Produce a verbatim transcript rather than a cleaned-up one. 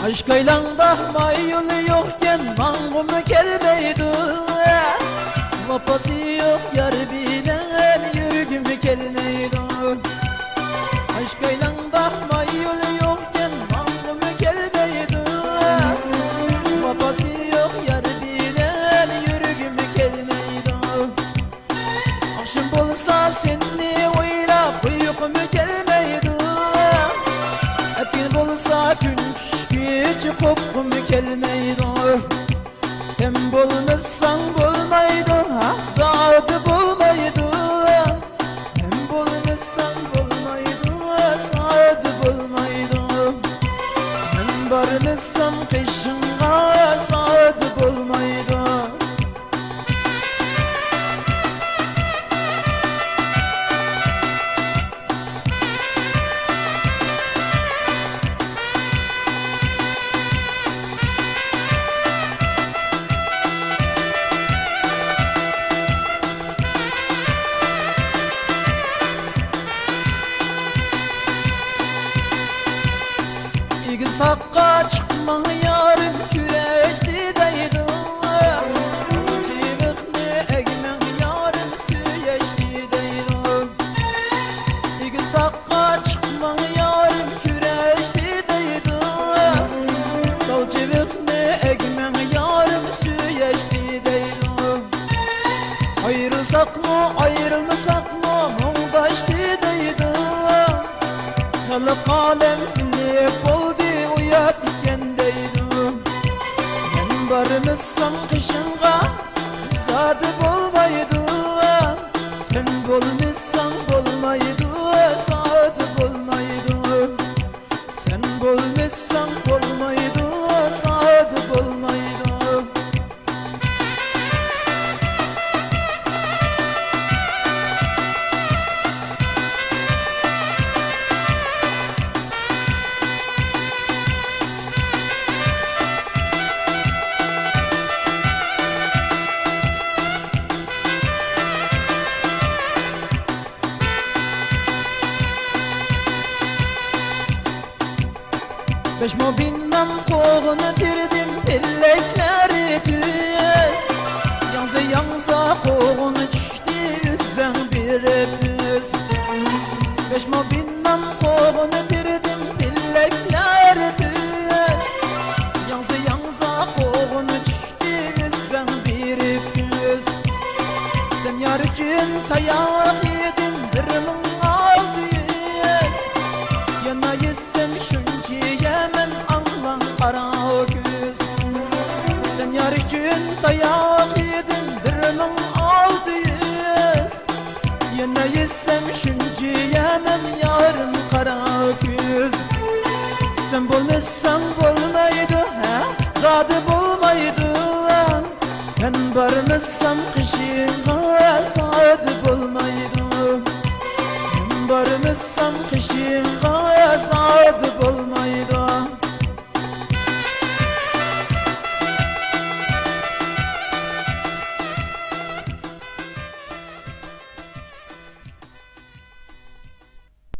ئاشۇ كايلاڭدا مايول يوقكەن، ماڭغۇممۇ كەلمەيدۇ. ۋاپاسى يوق يار بىلەن يۈرگۈم كەلمەيدۇ. ئاشۇ كايلاڭدا مايول يوقكەن، ماڭغۇممۇ كەلمەيدۇ. ۋاپاسى يوق يار بىلەن يۈرگۈم كەلمەيدۇ. ئاخشام بولسا سېنى ئويلاپ ئۇيقۇم كەلمەيدۇ. ئەتىگەن بولسا كۈن چۈشكىچە قوپقۇم كەلمەيدۇ. سەن بولمىساڭ بولمايدۇ، ھە، زادى بولمايدۇ. سەن بولمىساڭ بولمايدۇ، زادى بولمايدۇ. مەن بارمىسام قېشىڭغا، زادى بولمايدۇ. ئېگىز تاغقا چىقماڭ يارىم، كۈرەشتى دەيدۇ. چىۋىقنى ئەگمەڭ يارىم، سۆيەشتى دەيدۇ. ئېگىز تاغقا چىقماڭ يارىم، كۈرەشتى دەيدۇ. تال چىۋىقنى ئەگمەڭ يارىم، سۆيەشتى دەيدۇ. ئايرىلساقمۇ، ئايرىلمىساقمۇ، مۇڭداشتى دەيدۇ. خەلق ئالەم بىلىپ بولدى، ئۇيات ئىكەن دەيدۇ. مەن بارمىسام قېشىڭغا، زادى بولمايدۇ. سەن بولمىساڭ بولمايدۇ، زادى بولمايدۇ. سەن بولمىساڭ بولمايدۇ، زادى بولمايدۇ. بەشمۇ بىنام قوغۇن تېرىدىم، پېلەكلىرى تۈز. ياڭزا ياڭزا قوغۇن چۈشتى، ئۈزسەڭ بېرىپ ئۈز. بەشمۇ بىنام قوغۇن تېرىدىم، پېلەكلىرى تۈز. ياڭزا ياڭزا قوغۇن چۈشتى، ئۈزسەڭ بېرىپ ئۈز. سەن يار ئۈچۈن تاياق يېدىم، بىر مىڭ ئالتە يۈز. يەنە يېسەم شۇنچە يەمەن، ئاڭلاڭ قارا كۆز. سەن يار ئۈچۈن تاياق يېدىم، بىر مىڭ ئالتە يۈز. يەنە يېسەم شۇنچە يەمەن، يارىم قارا كۆز. سەن بولمىساڭ بولمايدۇ، ھە، زادى بولمايدۇ. مەن بارمىسام قېشىڭغا، زادى بولمايدۇ. مەن بارمىسام قېشىڭغا، زادى بولمايدۇ.